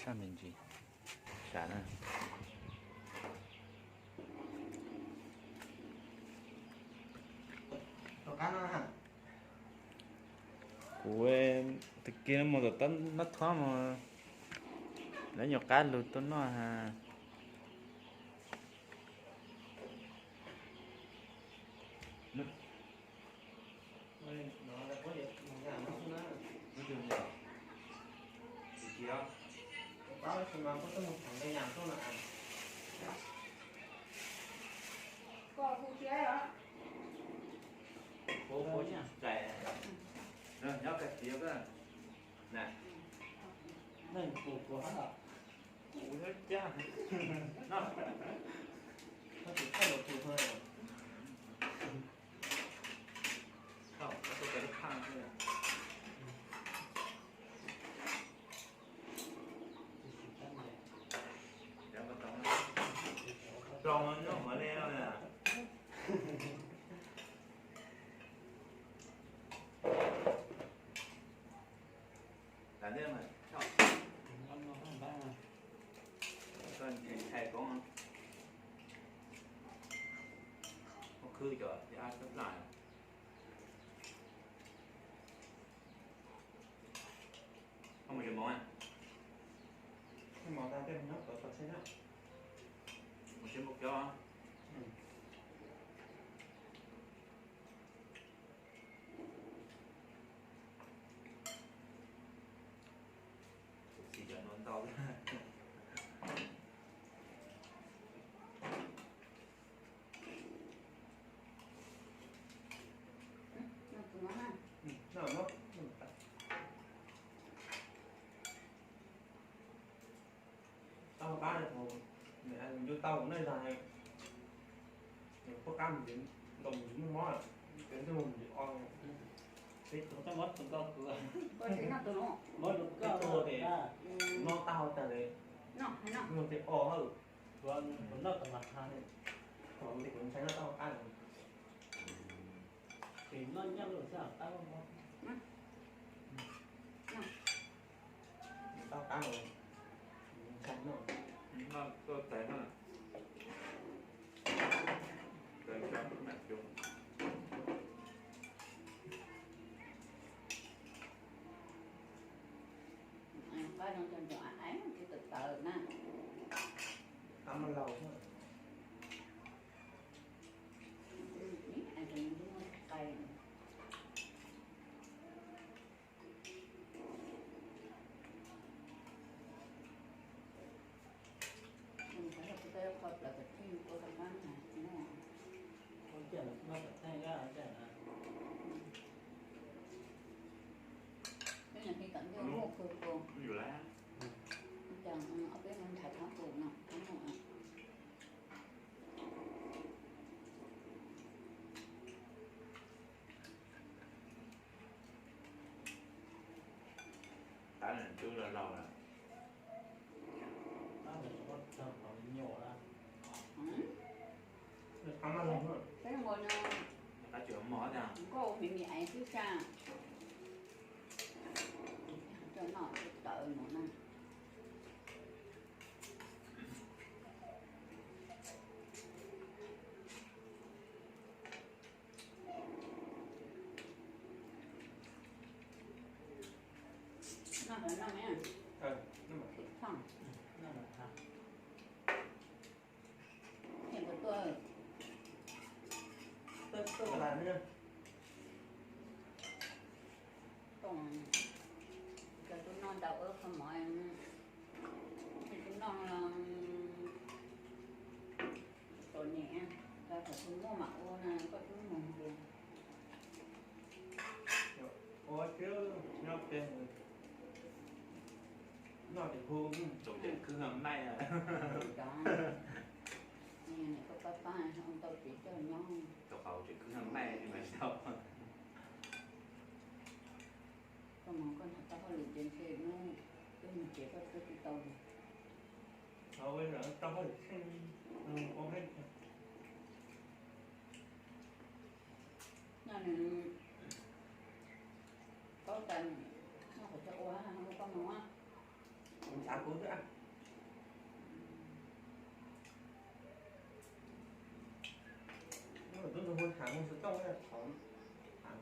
Tag me ntsis, sav na. Tom qab no, kuv tag kis no mus tom tab nab thob mas lawv nyuam qab lug tuaj noj ha. Nyob kag txiv na. Kuv thiab cab no. Thaum koj tuaj kawv lub phaj xwb. Ploos nyob hauv li no. Lam ntej mas, koj ntshai koob, koj khwb cov yaj tsab plaj. Koj mus tsev moos, mus tsev moos kiag. Kuv txiv cov no ntau. Tau qab, ncu tau nej zag, puab qab mus nkaus mus noj mov, cov ntuj mus o, peb tug mob tus nkauj kws, mob tus nkauj tes, noj tau tas li, noj tes o hawm, noj tas mas ha, kuv ntshai noj tau qab. Ces noj nyaj lawm xwb qab mob. Tau qab, ntshai noj, noj tuaj tes na, tes sab mam coo. Qab no cov ntoo ais ais tsis tawv tawv na. Qab maj laus xwb. Tab ntub los laus lawm. Qab tsis mos tiag. Nkauj me me aiv xwb sas. Coj noj tawv mus na. Noj, noj, noj, noj. Tuaj, tuaj, tuaj, koj tuaj noj ntau wb qhov mov, koj tuaj noj los, tus niam, koj thaum twg muaj mam ua na, koj twb mus tias. Ua tsis nyob pem, noj ces hu, tseem khwb ha maij. Koj pab pab ua ntau tsev coj nyob. Tau qhov tseem khwb ha maij li mas tau. Koj mus koj nrog tau hauj lwm ces ntshe hnub twb mus tsev koj twb tsis tau li. Tau hauj lwm tsheej, ua peb noj nws paub tas noj qhov chaw ua ua koj mus. Xav kuv xwb. Tub ntsuag hu tham mus xov tooj thov tham,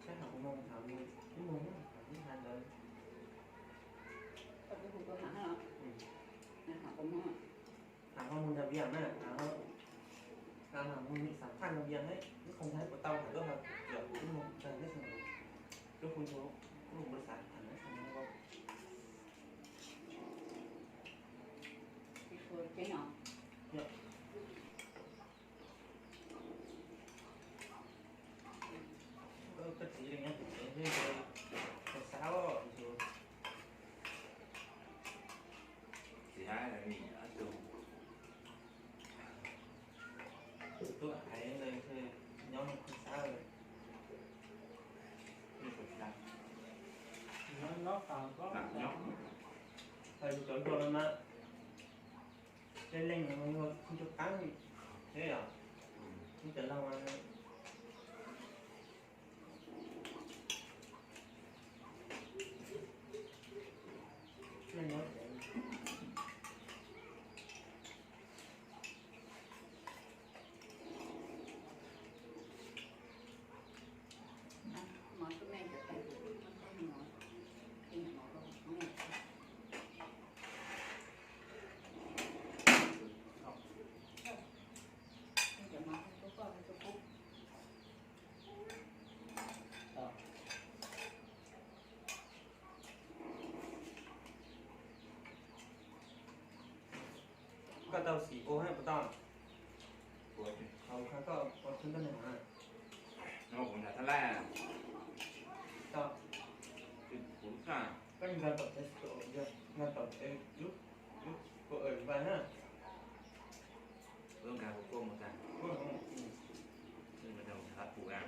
saib hais kuv mus tham mus ib mus tham ib hais ntawd. Tham ho mus nram Vias na, tham ho mus xav tham nram Vias ne, wb qhov ntawd puas tau tham lub hais yog kuv wb mus tag neb xwb, lub hu ntsuag wb mus xav tham neb xwb. Koj txiv li nyob tsev xwb, koj xav os. Txiv hais li ob tug tub hais li nyob koj xav. Hais lus cov nplog no mas leej leej no yog ib tug qaab li, thiab yog ib cov laug. Koj tau xim ua puas tau? Hauv koj ua khwv ntuj neeg na. No kuv nram Thaj Laj. Tau. Kuv xav. Koj nkag tom tsev, nkag tom tsev lub, lub kuv vas na. Lub nkag kuv kuaj mus tag. Lub nkag kuv tag pum a.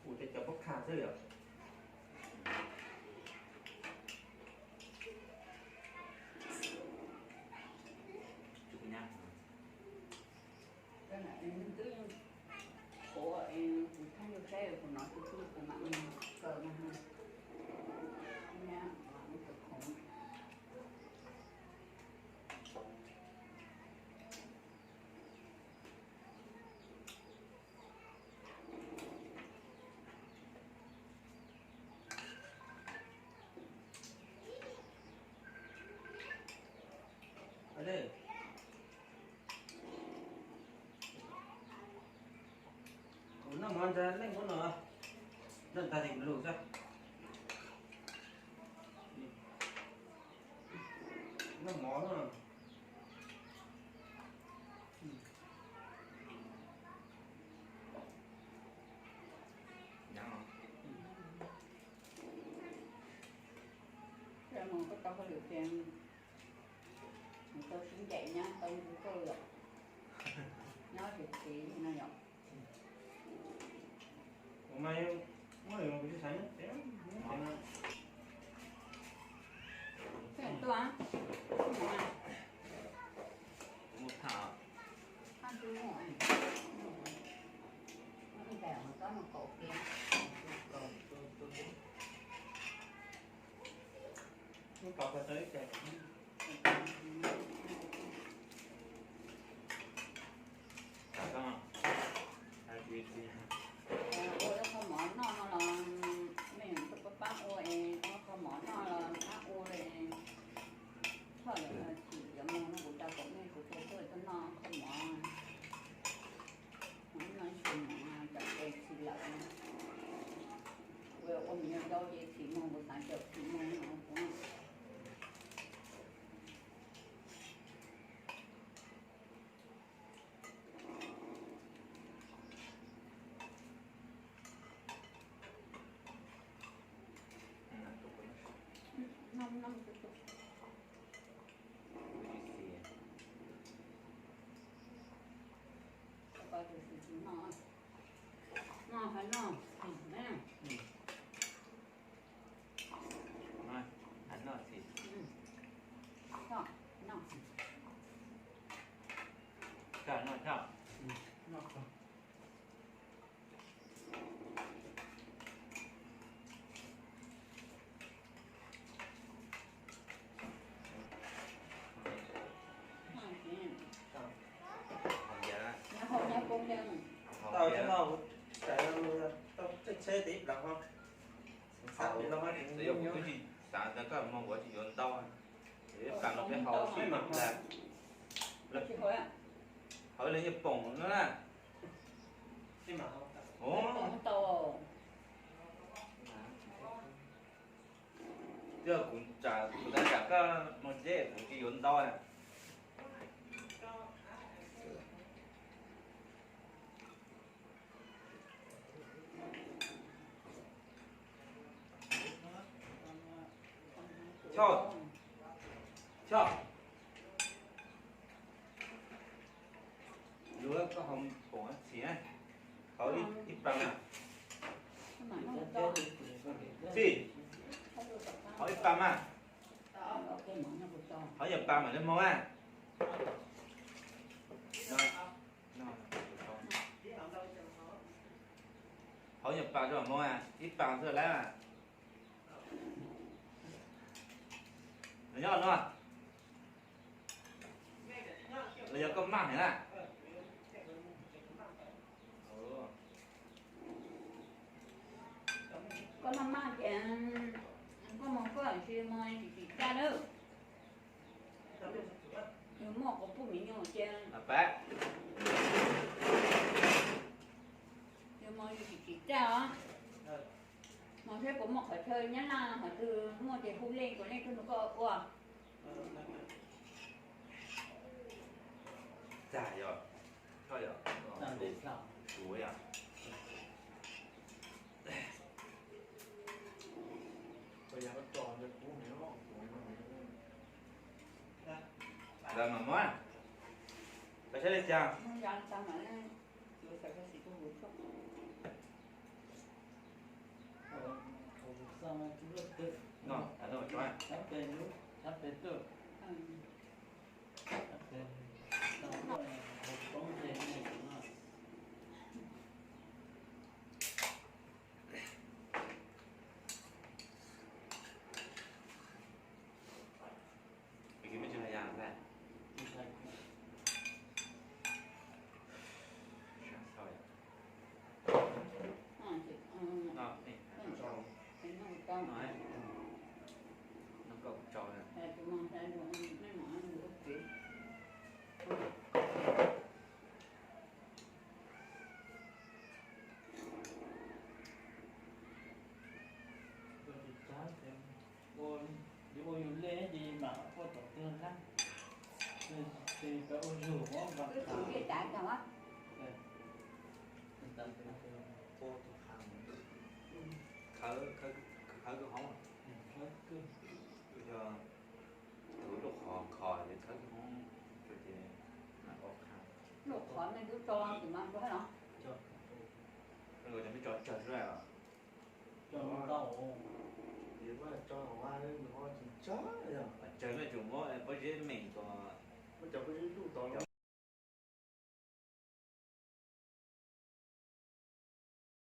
Kuv tej cov pob kha xwb yom. Kuv twb, kuv, kuv thaij yus saib kuv nov tus twg kuv mam kaw no. Nyab, tus khoom. Kuv noj mov ntsa leej ub no, noj ntsa tim lus xwb. Noj mov no. Mus koj tau hauj lwm tiag, mus tau sib ncaim nyab tau ntxub koj lawm, nyob tsev tsev no yom. Ua mas muaj li kuv tsis xav nyob tsev, nyob tsev no. Mus tham. Mus kaus koj tau ib ce. Ua ib qho mov noj no los mej tuaj pab pab ua es, ua qho mov noj los pab ua es, thoj lawm chim yuav mus no kuv cov kom mej kuv tuaj tuaj tuaj noj qho mov. Hnub no ib xyoo no cov tes tsis lawm, kuv ua me nyuam yaus ces tsis mus, kuv xav caum tsis mus no kuv. Noj, noj, noj. Noj. Tau tsis no, tau tsheb tib plaws ho. Xav li no, xav tias koj mus ua tsis yuav ntau. Ib pas los peb haus ib plag, haus ib leeg ib poom no na. Twb kuv tas koj mus tsis deb, kuv tsis yuav ntau. Choj, choj, yuav koj haus poom txhim, haus ib pas mas. Txhim, haus ib pas mas. Haus ib pas mam li mus a. Haus ib pas mam mus a, ib pas xwb lawm. Nyob no, los yog koj maj heev na. Koj maj maj ces koj mus koj tsis mus tsis tsis tag lawm. Yus muaj quas puj me nyuam ces yus mus yus tsis tsis tag os. Mus seb puas muaj qhov chaw nyab laj qhov twg muaj ces hu leej puas leej tuaj nrog koj ua. Txag yog, txag yog, suav yog. Lawv mam muab, lawv saib li cas. No, no, tso. Ua, yuav ua yus lej ces mam ua tom twg na. Ces peb ua yus muab npam tas. Khawb, khawb, khawb kawg hoob. Yog tus luj qhov kho ces khawb kawg hoob, ces mam ua qhov. Luj qhov me tub tso tus mas npua los. Cov me tso tsawg xwb os. Tsawg me tsuas muab pob zeb meem tus.